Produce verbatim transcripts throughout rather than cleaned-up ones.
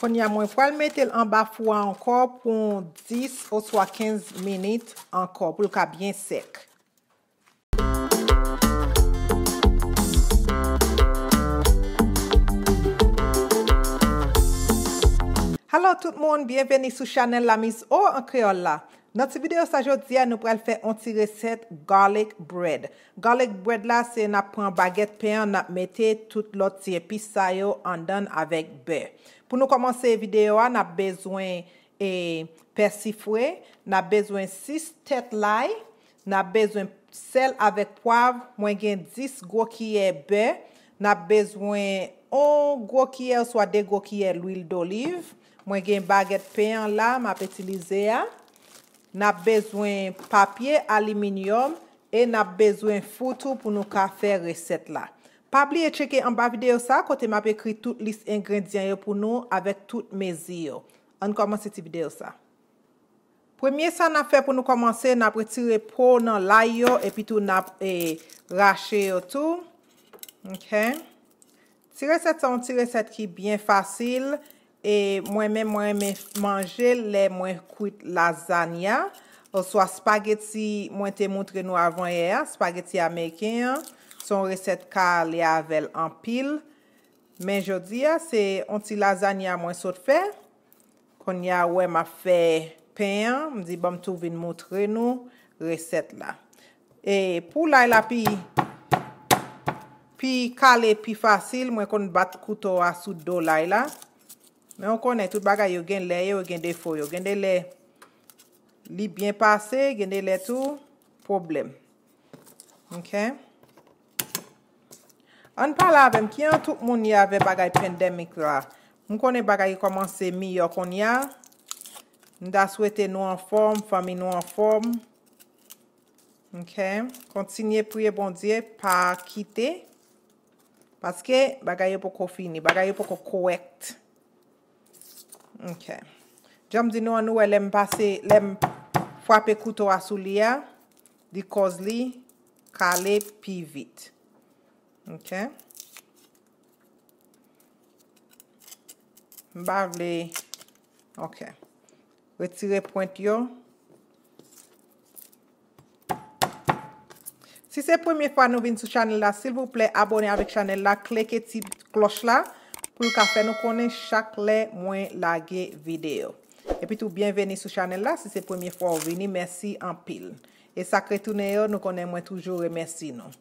Kounye a, mwen pral mete l anba fou a ankò pou dis oswa kenz minit ankò, pou l ka byen sèk. Hello tout moun, byenveni sou chanèl La Miss O an kreyòl la. Nan ti videyo sa jodi a, nou pral fè on ti resèt garlic bread. Garlic bread la, se n ap pran bagèt pen an, n ap mete tout lòt ti epis sa yo anndan avèk bè. Pou nou kòmanse videyo a, n ap bezwen, e, pèsi fre, n ap bezwen sis tèt lay, n ap bezwen sèl avèk pwav, mwen gen dis gwo kiyè bè, n ap bezwen on gwo kiyè oswa de gwo kiyè lwil doliv, mwen gen bagèt pen an la, m ap itilize a, n ap bezwen papye aliminyòm e n ap bezwen fou tou pou nou ka fè resèt la. Pa bliye tcheke anba videyo sa a kote m ap ekri tout lis engredyan yo pou nou avèk tout mezi yo. Ann kòmanse ti videyo sa. Premye sa n ap fè pou nou kòmanse, n ap retire po nan lay yo, epi tou n ap, e, rache yo tou. Ok. Ti resèt sa, yon ti resèt ki byen fasil. E mwen menm, mwen renmen manje l lè mwen kwit lazanya, oswa spageti mwen te moutre nou avan yè a, spageti ameriken an. Se yon resèt ka ale avè l anpil. Men jodi a, se yon ti lazanya mwen sot fè. Kounye a, ou wè m ap fè pen an, m di, "Ban m tou vin moutre nou resèt la." E pou lay la pi, pi kale, pi fasil, mwen konn bat kouto a sou do lay la. Men ou konnen, tout bagay yo gen lè yo, gen defo yo. Gen de lè, li byen pase, gen de lè tou, pwoblèm. Ok. Ann pale avè m, kijan tout moun ye avè bagay pandemic la? M konnen bagay yo kòmanse miyò kounye a. M ta swete nou anfòm, fanmi nou anfòm. Ok. Kontinye priye Bondye, pa kite. Paske bagay yo poko fini, bagay yo poko kowèk. Ok. Jan m di nou an, nou wè lè m pase, lè m frape kouto a sou li a, li kòz li kale pi vit. Ok. M pa vle, ok. Retire pwent yo. Si se premye fwa nou vin sou chanèl la, silvouplè, abòne avèk chanèl la, klike ti klòch la pou l ka fè nou konnen chak lè mwen lage videyo. Epi tou, byenveni sou chanèl la, si se premye fwa w vini, mèsi anpil. E sa k retounen yo, nou konnen mwen toujou remèsye nou.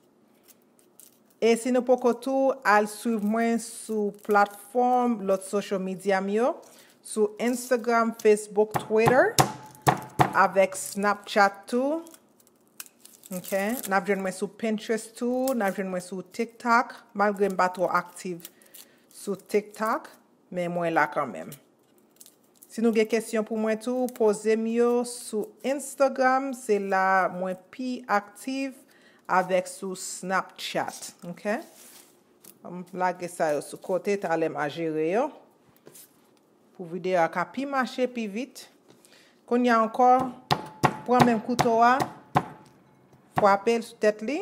E si nou poko tou, al swiv mwen sou platfòm, lòt social media m yo, sou Instagram, Facebook, Twitter, avèk Snapchat tou. Ok, n ap jwenn mwen sou Pinterest tou, n ap jwenn mwen sou TikTok, malgre m pa twò aktif sou TikTok, men mwen la kanmenm. Si nou gen kesyon pou mwen tou, poze m yo sou Instagram, se la mwen pi aktif, avèk sou Snapchat, ok? M lage sa yo sou kote, talè m a jere yo. Pou videyo a ka pi mache pi vit. Kounye a ankò, pran menm kouto a, frape l sou tèt li.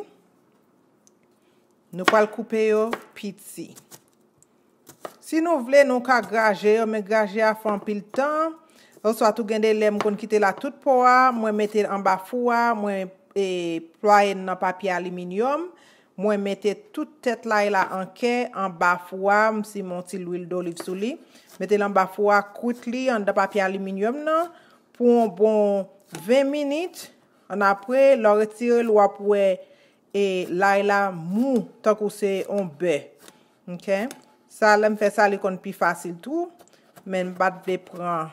Nou pral koupe yo piti. Si nou vle, nou ka graje yo, men graje a fè anpil tan. Oswa tou gen de lè m konn kite la tout po a, mwen mete l anba fou a, mwen, e, plwaye l nan papye aliminyòm. Mwen mete tout tèt lay la an kè anba fou a, m simen yon ti lwil doliv sou li. Mete l anba fou a, kwit li anndan papye aliminyòm nan pou yon bon ven minit. Annapre, lè w retire l, w ap wè e lay la mou tankou se yon bè. Ok? Sa, lè m fè sa, li konn pi fasil tou. Men m pa t vle pran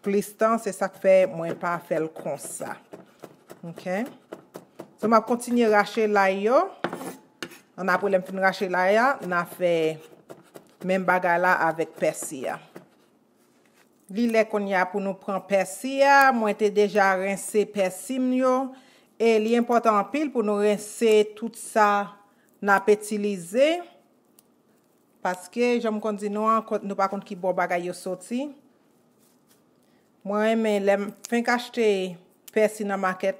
plis tan, se sa k fè mwen pa fè l konsa. Ok? So, m ap kontinye rache lay yo. Annapre, lè m fin rache lay la, n a fè menm bagay la avèk pèsi a. Li lè kounye a pou nou pran pèsi a. Mwen te deja rense pèsi m yo. E li enpòtan anpil pou nou rense tout sa n ap itilize. Paske, jan m konn di nou an, kon-, nou pa konn ki bò bagay yo soti. Mwen renmen, lè m fenk achte pèsi nan makèt,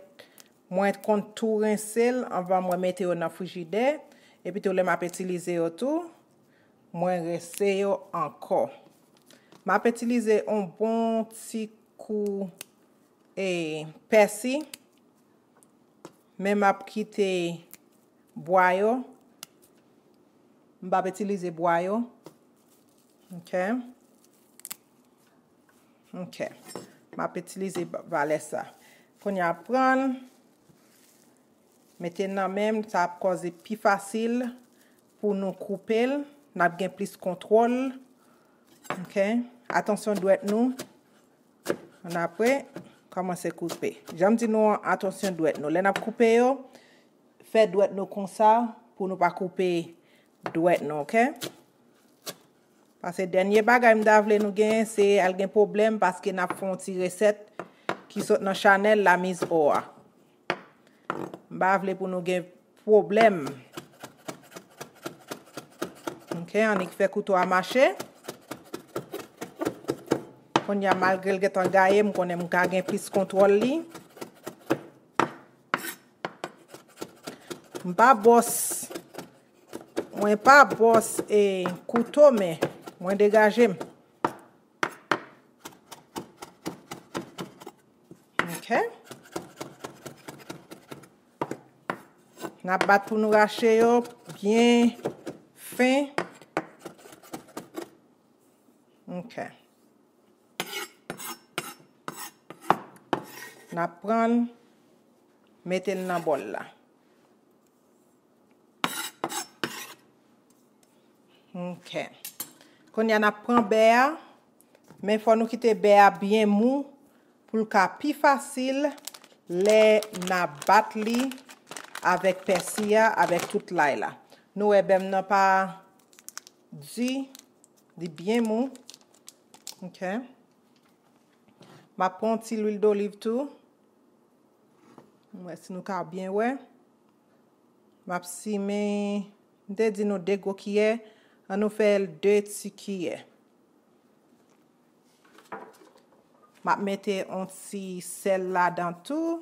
mwen konn tou rense l anvan mwen mete yo nan frijidè. Epi tou, lè m ap itilize yo tou, mwen rense yo ankò. M ap itilize yon bon ti kou e pèsi, men m ap kite bwa yo. M p ap itilize bwa yo. Ok. Ok. M ap itilize valè sa. Kounye a pran l, mete l nan men m, sa ap koze pi fasil pou nou koupe l. N ap gen plis kontwòl. Ok. Atansyon dwèt nou. Ann apre, kòmanse koupe. Jan m di nou an, atansyon dwèt nou. Lè n ap koupe yo, fè dwèt nou konsa pou nou pa koupe dwèt nou, ok? Paske dènye bagay m ta vle nou genyen, se al gen pwoblèm paske n ap fè yon ti resèt ki sot nan chanèl La Miss O a. M pa vle pou nou gen pwoblèm. Ok, annik fè kouto a mache. Kounye a, malgre l gentan gaye, m konnen m ka gen plis kontwòl li. M pa bòs. Mwen pa bòs e kouto, men mwen degaje m. Ok. N ap bat pou nou rache yo byen fen. Ok. N ap pran l, mete l nan bòl la. Ok. Kounye a n ap pran bè a, men fò nou kite bè a byen mou pou l ka pi fasil lè n ap bat li avèk pèsi a, avèk tout lay la. Nou wè bè m nan pa di, li byen mou. Ok. M ap pran yon ti lwil doliv tou. Mwen si nou ka byen wè. M ap simen, m te di nou de gwo kiyè, ann nou fè l de ti kiyè. M ap mete yon ti sèl ladan tou.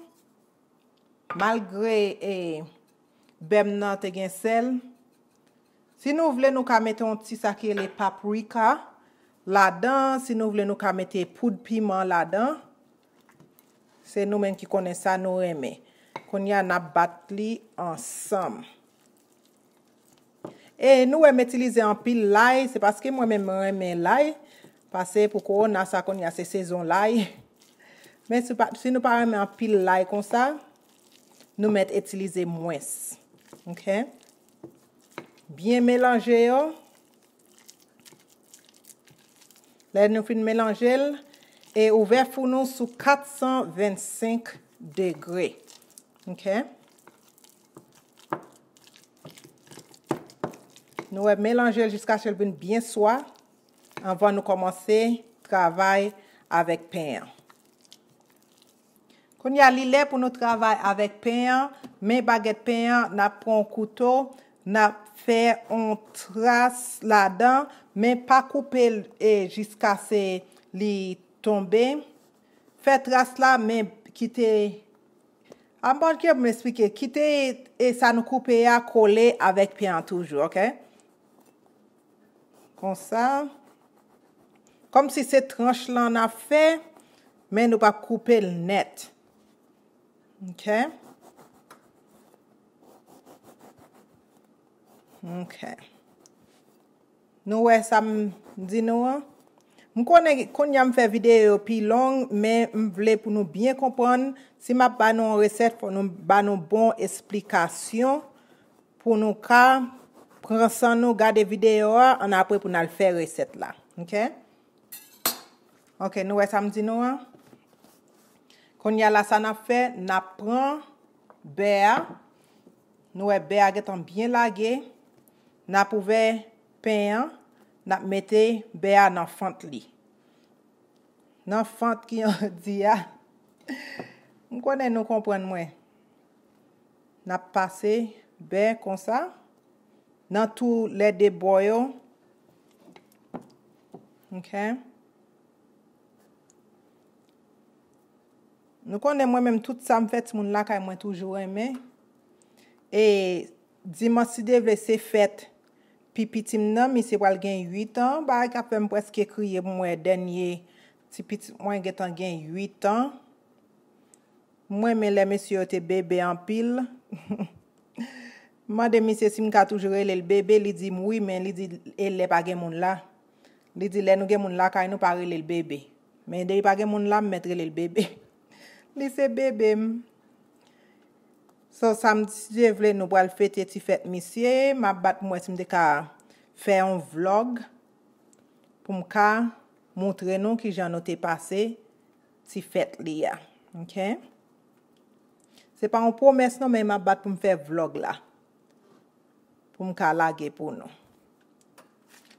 Malgre e, bè m nan te gen sèl, si nou vle, nou ka mete yon ti sa ki rele paprika ladan. Si nou vle, nou ka mete poud piman ladan. Se nou menm ki konnen sa nou renmen. Kounye a, n ap bat li ansanm. E nou wè m itilize anpil lay, se paske mwen menm mwen renmen lay. Paske pou kowona sa kounye a se sezon lay. Men si, pa, si nou pa renmen anpil lay konsa, nou mèt itilize mwens. Ok? Byen melanje yo. Lè nou fin melanje l, e ouvè fou nou sou kat san vennsenk degre. Ok? Nou wè, melanje l jiskaske l vin byen swa anvan nou kòmanse travay avèk pen an. Kounye a, li lè pou nou travay avèk pen an, men bagèt pen an, n ap pran yon kouto, n ap fè yon tras ladan, men pa koupe l e jiskaske li tonbe. Fè tras la, men kite, a, m pa konn kijan pou m esplike, kite e sa nou koupe a kole avèk pen an toujou, ok? Konsa. Kòmsi se tranch lan n ap fè, men nou p ap koupe l nèt. Ok. Ok. Nou wè sa m di nou an? M konnen kounye a m fè videyo yo pi long, men m vle pou nou byen konprann. Si m ap ba nou yon resèt, fò nou ba nou bon esplikasyon pou nou ka pran san nou, gade videyo a, ann apre pou n al fè resèt la. Ok? Ok, nou wè sa m di nou an? Kounye a la, sa n ap fè, n ap pran bè a. Nou wè bè a gentan byen lage. N ap ouvè pen an, n ap mete bè a nan fant li. Nan fant ki an di a. M konnen nou konprann mwen. N ap pase bè konsa. Nan tou lè de bò yo. Ok. Nou konnen mwen menm tout sa m fè timoun lakay mwen toujou renmen. E dimanch si Dye vle se fèt pi piti m nan, misye pral gen uit an. Bagay k ap fè m prèske kriye pou m wè dènye ti pitit mwen gentan gen uit an. M renmen lè mesye yo te bebe anpil. M mande misye si m ka toujou rele l bebe, li di m wi, men li di e lè pa gen moun la. Li di lè nou gen moun lakay nou pa rele l bebe. Men depi pa gen moun la, m mèt rele l bebe. Li se bebe m. So, samdi, si Dye vle, nou pral fete ti fèt misye. M ap bat pou m wè si m te ka fè yon vlòg pou m ka montre nou kijan nou te pase ti fèt li a. Ok? Se pa yon pwomès non, men m ap bat pou m fè vlòg la. Pou m ka lage pou nou.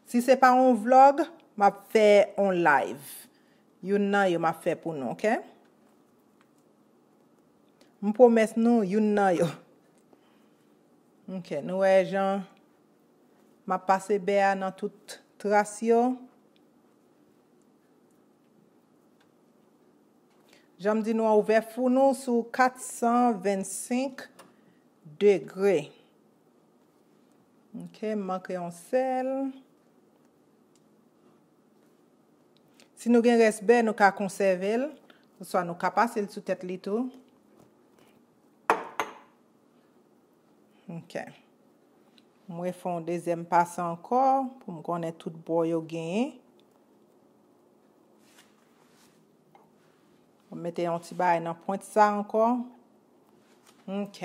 Si se pa yon vlòg, m ap fè yon live. Youn nan yo m ap fè pou nou, ok? M pwomès nou youn nan yo. Ok, nou wè jan m ap pase bè a nan tout tras yo. Jan m di nou an, ouvè fou nou sou kat san vennsenk degre. Ok, m manke yon sèl. Si nou gen rès bè, nou ka konsève l, oswa nou ka pase l sou tèt li tou. Ok. Mwen fè yon dezyèm pase ankò pou m konnen tout bò yo genyen. Mwen mete yon ti bagay nan pwent sa ankò. Ok.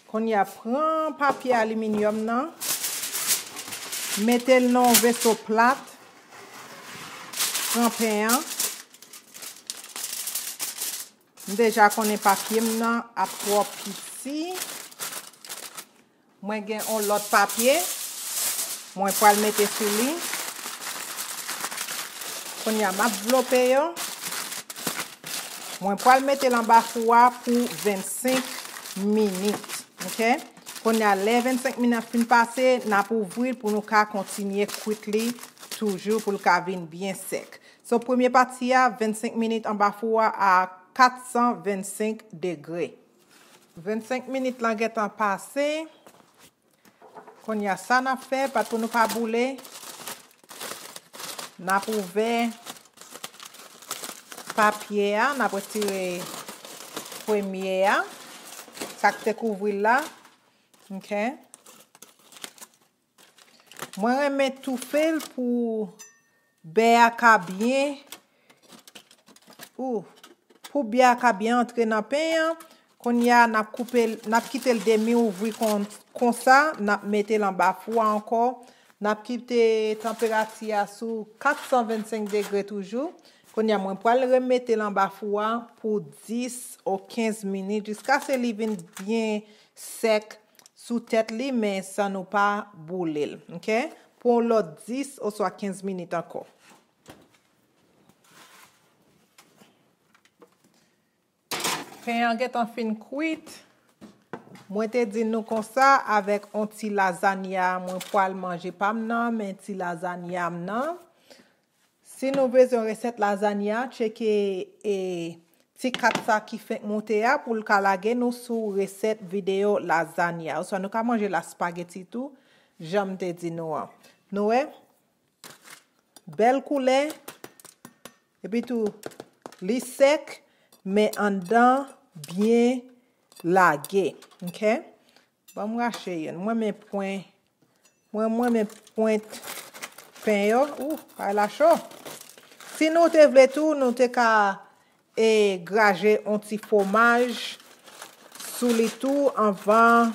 Kounye a, pran papye aliminyòm nan, mete l nan yon veso plat, pran pen an. M deja konnen papye m nan ap twò piti. Mwen gen yon lòt papye. Mwen pral mete sou li. Kounye a, m ap vlope yo. Mwen pral mete l anba fou a pou vennsenk minit. Ok? Kounye a, lè vennsenk minit ap fin pase, n ap ouvri l pou nou ka kontinye kwit li toujou pou l ka vin byen sèk. So, premye pati a, vennsenk minit anba fou a, a kat san vennsenk degre. Vennsenk minit lan gentan pase. Kounye a, sa n ap fè, pa pou nou pa boule, n ap ouvè papye a, n ap retire premye a, sa k te kouvri l la. Ok. Mwen renmen toufe l pou bè a ka byen, ou, pou bè a ka byen antre nan pen an. Kounye a, n ap koupe l, n ap kite l demi ouvri kon, konsa, n ap mete l anba fou a ankò. N ap kite tanperati a sou kat san vennsenk degre toujou. Kounye a, mwen pral remete l anba fou a pou dis o kenz minit, jiskaske li vin byen sèk sou tèt li, men san nou pa boule l, ok? Pou yon lòt dis oswa kenz minit ankò. Pen an gentan fin kwit. Mwen te di nou konsa, avèk yon ti lazanya, mwen pral manje pa m nan, men ti lazanya m nan. Si nou bezwen resèt lazanya, tcheke, e, ti kat sa ki fenk moute a pou l ka lage nou sou resèt videyo lazanya. Oswa nou ka manje l ak espageti tou, jan m te di nou an. Nou wè? Bèl koulè. Epi tou, li sèk, men anndan byen lage. Ok? Ban m rache youn. Mwen men pwen. Mwen, mwen men pwent pen yo. Ou, bagay la cho. Si nou te vle tou, nou te ka, e, graje yon ti fwomaj sou li tou anvan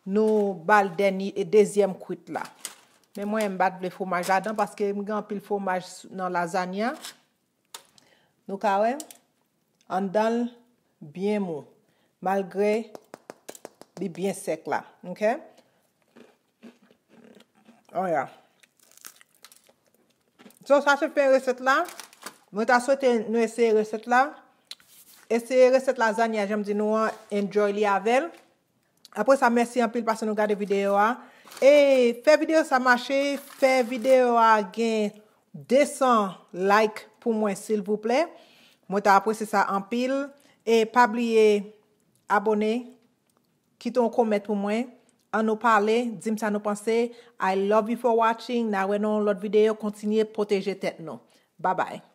nou ba l dènye, e, dezyèm kwit la. Men mwen, m pa t vle fwomaj ladan paske m gen anpil fwomaj nan lazanya. Nou ka wè, anndan l byen mou, malgre li byen sèk la. Ok? Oya. So, sa se fen resèt la. Mwen ta swete nou eseye resèt la. Eseye resèt lazanya, jan m di nou an, enjoy li avè l. Apre sa, mèsi anpil paske nou gade videyo a. E fè videyo sa mache, fè videyo a gen de san like pou mwen, silvouplè. Mwen ta apresye sa anpil. E pa bliye abone, kite yon kòmantè pou mwen. Ann nou pale, di m sa nou panse. I love you for watching. N a wè nan yon lòt videyo. Kontinye pwoteje tèt nou. Bye bye.